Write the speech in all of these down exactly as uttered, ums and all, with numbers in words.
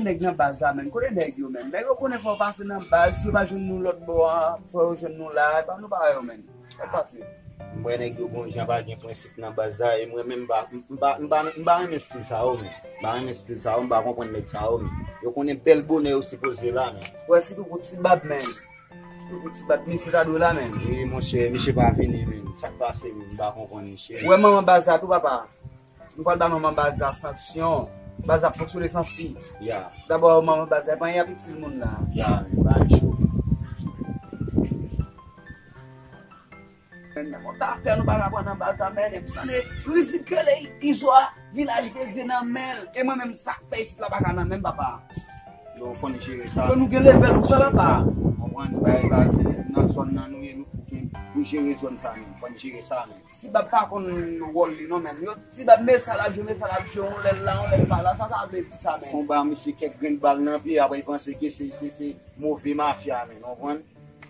Nèg nan baz la, menn. Kote nèg yo, menn? Nèg yo konnen fò yo pase nan baz. Si yo pa jwenn nou lòt bò a, fò yo jwenn nou la. E pa nou pa wè yo, menn. Sa k pase? M wè nèg yo gon jan pa gen prensip nan baz la, e mwen menm m pa, m pa, m pa, m pa renmen stil sa yo, menn. M pa renmen stil sa yo, m pa konprann nèg sa yo, menn. Yo konnen bèl bonè yo sipoze la, menn. Wè, sitou pou Ti Bab, menn. Sitou pou Ti Bab, misye ta dwe la, menn. Wi, monchè, misye pa vini, menn. Sa k pase, menn? M pa konprann, monchè. Wè, manman baz la tou, papa. Nou pral ba manman baz la sanksyon. Baz ap fonksyone san fi. Ya. Dabò, manman baz la, pa gen ap itil moun la. Ya, men, ba cho. Men, men, bon, ta fè nou pa ka pran nan baz la, men, tande, rizib kele izo a, vilaj dedye nan men l. E mwen menm, sa k fè isit la pa ka nan men m, papa. Yo, fò n jere sa. Fò nou gen level, ou sa, papa. Konprann, bay baz, nan zòn nan nou ye, nou pou gen, pou jere zòn sa, men. Fò n jere sa, men. Ti Bab pa konn wòl li non, menn. Yo, Ti Bab, men sa l ap jwe, men sa l ap jwe, yon lè l la, yon lè l pa la, sa sa vle di sa, menn? Konba misye kèk grenn bal nan pye, apre l panse ke se, se, se move mafya, menn, w konprann?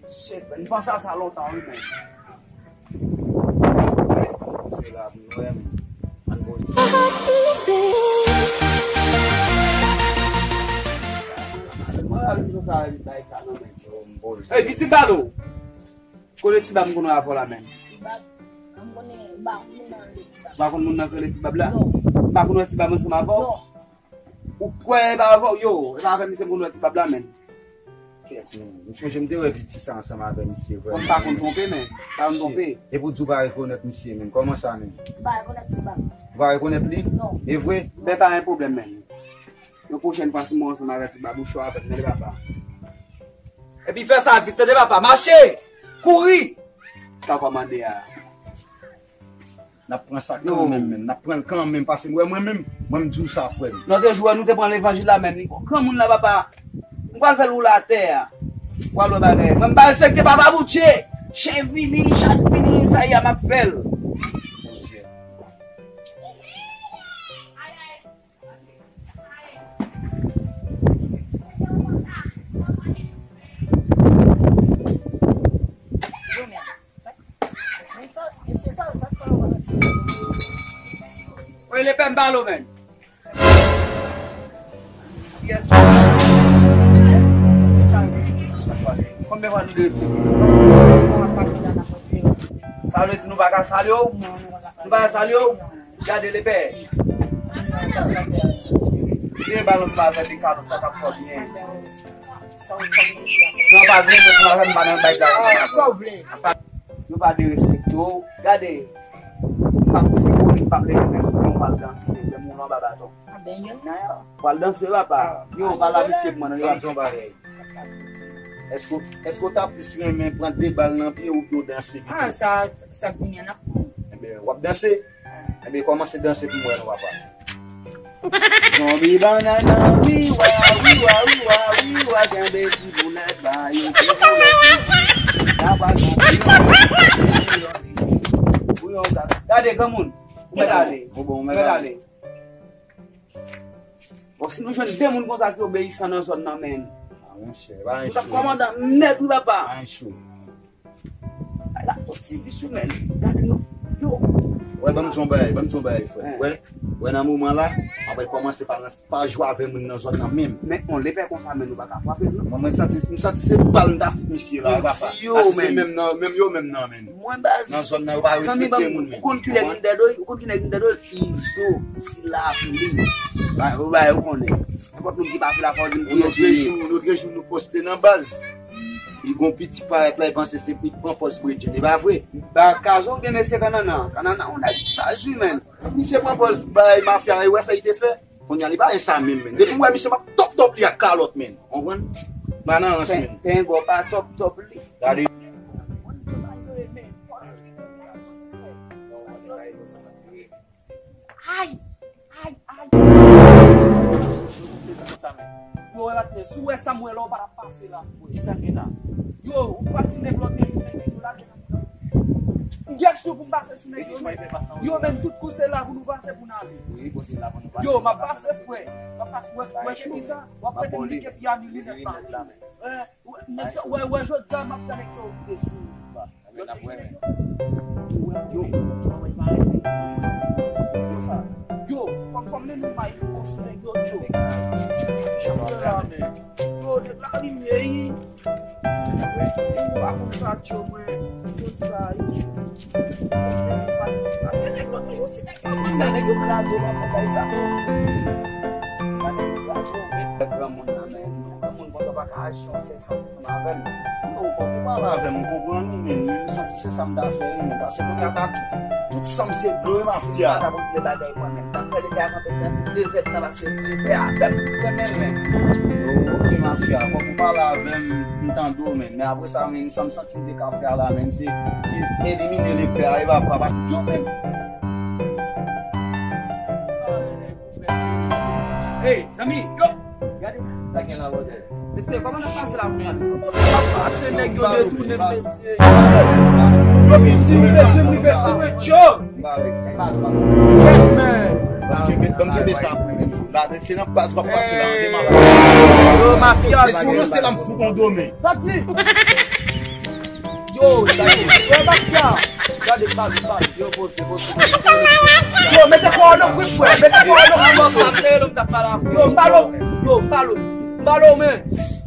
Shit, menn, m panse a sa lontan, wi, menn. Se la pou nou wè, menn. Ann poze. Mwen la, m sa bay sa non, menn. Yo, m poze. Ey, Pitit Balo! Kote Ti Bab m konn wè avè w la menm? Ti Bab, m konnen, m pa konn moun nan rele Ti Bab. Ou pa konn moun nan k rele Ti Bab la? Non. Ou pa konn wè Ti Bab ansanm avè w? Non. Ou kwè e pa avè w? Yo, e pa avè misye m konn wè Ti Bab la menm. Kèt, menm. M sonje m te wè piti sa ansanm avè misye, vrèman. Bon, m pa konn twonpe, menm. Pa konn twonpe. Epi w di w pa rekonèt misye, menm. Kòman sa, menm? M pa rekonèt Ti Bab. Ou pa rekonèt li? Non. E vre? Ben, pa gen pwoblèm, menm. Yon pwochèn fwa, si m wè w ansanm avè Ti Bab, ou cho avè m, tande papa. Epi fè sa vit, tande papa. Mache! Kouri! Sa w kòmande a. N ap pran sa kanmenm, menm. N ap pran l kanmenm, paske mwen, mwen menm, mwen, m di w sa, frè m. Lòt jou, nou te pran levanjil la, menm. Li gon granmoun la, papa. M pral fè l woule atè a. W al wè bagay. Mwen, m pa respekte papa Boutye. Chen vini, chat vini, sa y a, m ap fè l. Oye, lepè m pale w, menn. Yes. Konbyen fwa nou derespekte? Sa vle di nou pa ka salye w? Nou pa ka salye w? Gade lepè. Byen balans pa fè de kalòt sa k ap fò byen. Non, pa grenn, non, pa fè m pa nan bay la. Sa w vle? Nou pa derespekte w. Gade. M p ap sipoze, m p ap leve men sou nou, m pral danse. Lè m ou nan ba baton. Pral danse, papa. Yo, pale a misye pou mwen, non, yo ap di yon bagay. Èske, èske w ta plis renmen pran de bal nan pye oubyen w danse pito? Ah, sa, sa kounye a n ap pran. Enben, w ap danse? Enben, kòmanse danse pou m wè non, papa. Zonbi bannann nan, wi wa, wi wa, wi wa, wi wa, kenbe ti boulèt, ba yo ti boulèt, papa, zonbi, zonbi, zonbi, zonbi. Gade, granmoun, ou mèt ale. Ou bon, ou mèt ale. Bon, si nou jwenn de moun konsa ki obeyisan nan zòn nan, menn. Ah, monchè, pa gen cho. Nou t ap kòmandan nèt, wi, papa. Pa gen cho. Ay, la, tout ti vis yo, menn. Gade nou. Yo. Wè, ban m di yon bagay, ban m di yon bagay, frè. Wè, wè, nan moman la, apre kòmanse pa, pa jwe avè moun nan zòn nan menm. Men, on lepè konsa, menn, nou pa ka frape l, non. Mwen, mwen santi, m santi se bal m ta fout misye la, papa. Paske se menm nan, menm yo menm nan, menn. Mwen, baz. Nan zòn nan, yo pa respekte moun, menn. Ou konn kilè ki dèdo, ou konn kilè ki dèdo, Izo, ti lapli. Ba, ou ba, ou konnen. Nenpòt moun ki pase la, fò di m ki yo ye. Lòt jou, lòt jou, nou poste nan baz. Li gon piti parèt la, li panse se li pran pòz bredjenn. E pa vre. Ba, Kazo oubyen mesye Kanana? Kanana, yon nèg saj, wi, menn. Misye pran pòz bay mafya, e wè sa li te fè. Kounye a, li pa gen sa menm, menn. Depi m wè misye, m ap tòp tòp li ak kalòt, menn. Konprann? M pa nan rans, menn. Pengò pa tòp tòp li. Gade. Ay! Ay! Ay! Yo, m sezi pou sa, menn. Yo, wè, patnè, si w wè sa m wè la, w pa t ap pase la, frè. Kisa k gen la? Yo, ou pa t di nèg lòt nèg yo, nèg yo lage nan moun nan. M gen aksyon pou m pase sou nèg yo, menn. Yo, menn, tout kou se la pou nou pase pou n ale. Wi, bon, se la pou nou pase. Yo, m ap pase, frè. M ap pase, wè, wè, chemiz la. W ap rete m pike pye a ni linèt la. Wè, wè, nèg sa, wè, wè, jodi a, m ap fè nèg sa yo vide sou ou. Yo, yo, yo, fòm, fòm li nou may yo sou nèg yo, yo. Si m pa konn sa, tyo, mwen, m konn sa, yo, tyo. Paske nèg lòt jou, si nèg yo konn la, nèg yo kraze w nan fè bagay sa. Nèg yo kraze w. Granmoun nan, men, granmoun konsa pa ka aji yon sèl sa. Ansanm avè m. Yo, ou konprann avè m, ou konprann ou menm, menm santi se sa m ta fè, wi, men paske kounye a ta tout, tout san m se dlo, wi, mafya. M pa ta konn vle bagay mwen menm. M ta fè lete a kanpe nan se de zèt nan pase m lete avè m. Ou renmen l, men. Yo, oke, mafya, fòk ou pale avè m, m tande w, men. Men apre sa, men, san m santi m te ka fè a la, men, se, se elimine lepè a, e pa, pa, pa. Yo, men. Hey, zanmi, yo! Gade sa gen la lòdè. Mesye, kòman n ap pase la pou n al? Pase nèg yo detounen, mesye. Yo vin di wi, mesye, m rive sou mwen, tyo. Yes, man. Ban m kenbe, ban m kenbe sa pou ou. La, se nan baz w ap pase la, an deman. Yo, mafya, mesye, ou se la m fout on domen. Sòti. Yo, yo, mafya. Gade, pale, pale. Yo, poze, poze. Yo, mete kò w nan gwoup, frè. Mete kò w nan gwoup. Yo, m pale w. Yo, m pale w. M pale w, men.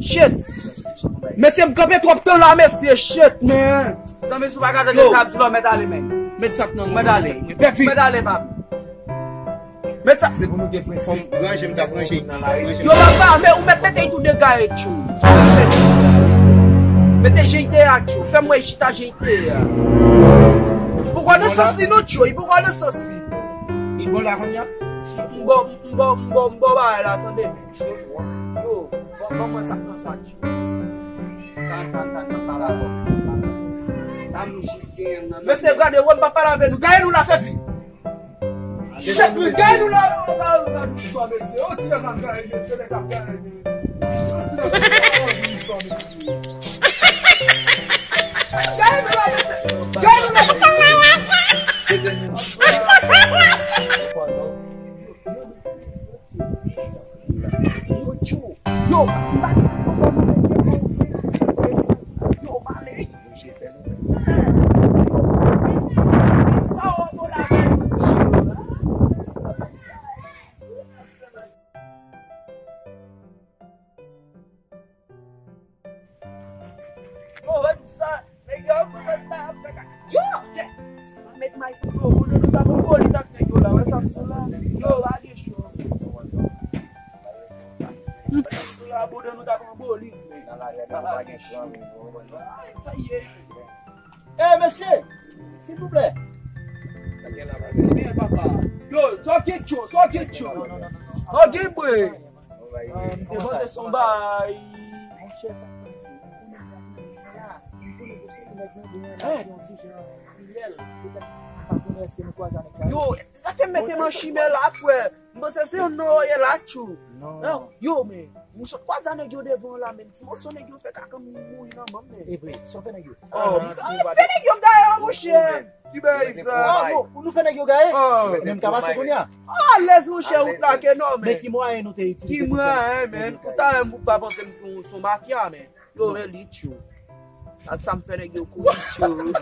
Shit. Mesye, m kanpe twòp tan la, mesye. Shit, man. Zanmi, si w pa ka tande sa, di lò, mèt ale, men. Mèt sa k nan mèt ale. Mèt ale, pap. Mèt sa. Se pou nou te pran fòm. Ranje m t ap ranje. Yo, papa, men ou mèt mete tou degaye, tchou. Mete jeyite a, tchou. Fè m wè chita jeyite a. Pou konesans li, non, tchou. Pou konesans li. Li bon la, kounye a? M bon, m bon, m bon, m bon, bagay la, tande, men. Yo, bon, bon, mwen sa, mwen sa, tchou. Tan, tan, tan, tan, pa la, bon. Mesye, gade, wè m pa pale avè nou. Gaye nou la, fè fi. Chèf, nou gaye nou la, yo, pa, yo, pa, nou swa, mesye. Yo, ti nèg ap gaye, mesye, nèg ap gaye, mesye. Yo, ti nèg ap gaye, nou swa, mesye. Gaye nou la, mesye. Gaye nou la, mesye. Yo, yo, yo, yo, yo, yo, yo, yo, met may sou yo, pou nou ta pou boli tak nèg yo la, wè sa m sou la. Yo, pa gen cho. Sou la, pou nou ta pou boli. Sa ye. Eh, mesye, silvouplè. Sa gen la, papa. Yo, sa w gen tcho, sa w gen tcho. Sa w gen bwe. Yo, se son bay. Monchè, sa k pase? Yo, sa fè m mete m an chimè la, frè. M panse se yon non w ye la, tchou. Non. Yo, men, m sot kwaze nèg yo devan w la, men ti moso nèg yo fè kaka m mouri nan men m, men. E vre, sa w fè nèg yo? Oh, m fè nèg yo gaye, monchè. Ki bagay sa? Ah, bon, nou fè nèg yo gaye? Men m ka pase kounye a. Alèz, monchè, ou plake non, men. Men ki mwayen nou te itilize pou fè? Ki mwayen, men? Ou ta wè m pa panse m se yon mafya, men. Yo, men li tchou. Ak sa m fè nèg yo kouri tchou.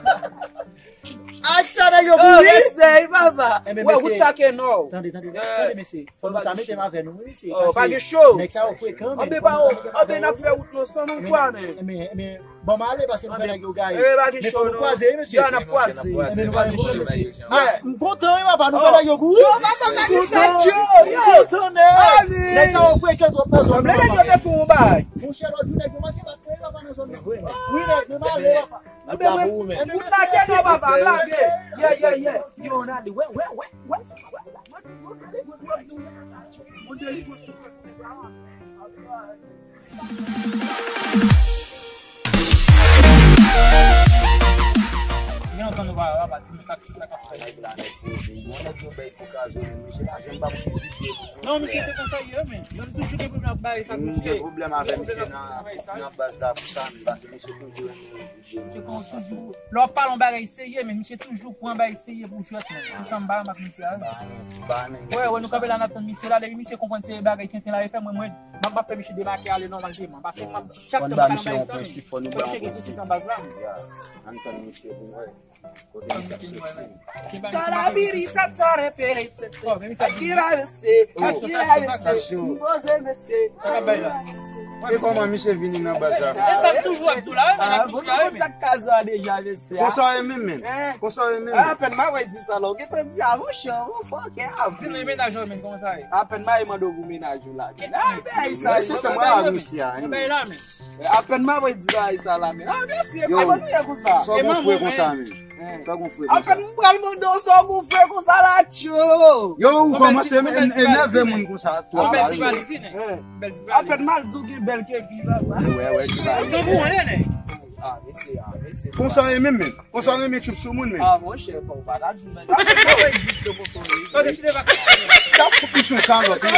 Ak sa nèg yo kouri? Respè, papa. Wè, wout sa ke nò. Tande, tande, tande, mesye. Fò nou ta mete m avè nou, wi, mesye. Oh, pa gen cho. Nèg sa yo frekan, men. Anben, pa, anben, n ap fè wout nou ansanm ankò, men. Men, men, ban m ale, paske nou fè nèg yo gaye. Men fò nou kwaze, wi, mesye. Yo, n ap kwaze. Men nou pa gen pwoblèm, mesye. Ah, m kontan, wi, papa, nou fè nèg yo kouri. Yo, papa, pa gen sa, tchou. M kontan, nèg. Nèg sa yo frekan twòp nan zòn nan, papa. Sanble nèg yo te fè yon bagay. Monchè, lòt jou, nèg yo manke bat, wi, papa, nan zòn nan. Wi, nèg, men m ale, papa. Anben, mwen, ou lage non, papa, lage. Yeah, yeah, yeah. Yo, n ale, wè, wè, wè, wè. Gen lontan nou pa, pa, pa, nou taksi sa k ap fè. Non, misye se konsa l ye, men. Mwen toujou gen pwoblèm ak bagay sa, misye. Gen pwoblèm avè misye nan, nan baz la pou sa, men, paske misye toujou renmen. Lè w ap pale yon bagay serye, men misye toujou pran bagay serye pou jwèt, men. Se sa m pa renmen ak misye a, wi. Wè, wè, nou kanpe la, n ap tann misye la, depi misye konprann se bagay tenten la, e fè mwen, mwen, m ap, m ap fè misye debake ale nòmalman. Paske m ap, chak tan m pale yon bagay sa, men, fò misye gen prensip nan baz la, men. Ann tann misye pou m wè kote misye ap soti. Kalabiri, sa, sa, repere, se, se. Akira, se, Akira, se. M poze, mesye. Sa k ap bay la? E kòman misye vini nan baz la? E sa m toujou ap di w la, wi, mwen ap misye la, wi, men. Konsa w ye menm, men. Konsa w ye menm, men. Apèn m ap di sa la, ou gentan di a, monchè, ou fòkè a. Di m nan mennaj ou, men, kòman sa ye? Apèn m ap mande w pou mennaj ou la. Apèn m ap di bagay sa la, men. Ah, mesye, yo, sa gon fre konsa, men. Sa gon fre konsa. Apèn m pral mande w sa gon fre konsa la, tyo. Yo, ou kòmanse enève moun konsa twòp la, wi. Apèn m al di w gen bèl kepi, papa. Wè, wè, ti bagay. Konsa w ye menm, men. Konsa w renmen tchoup sou moun, men. Ah, monchè, pa w pa ta di m bagay. Sa w deside pa. Sa fout pichon kalòt, wi.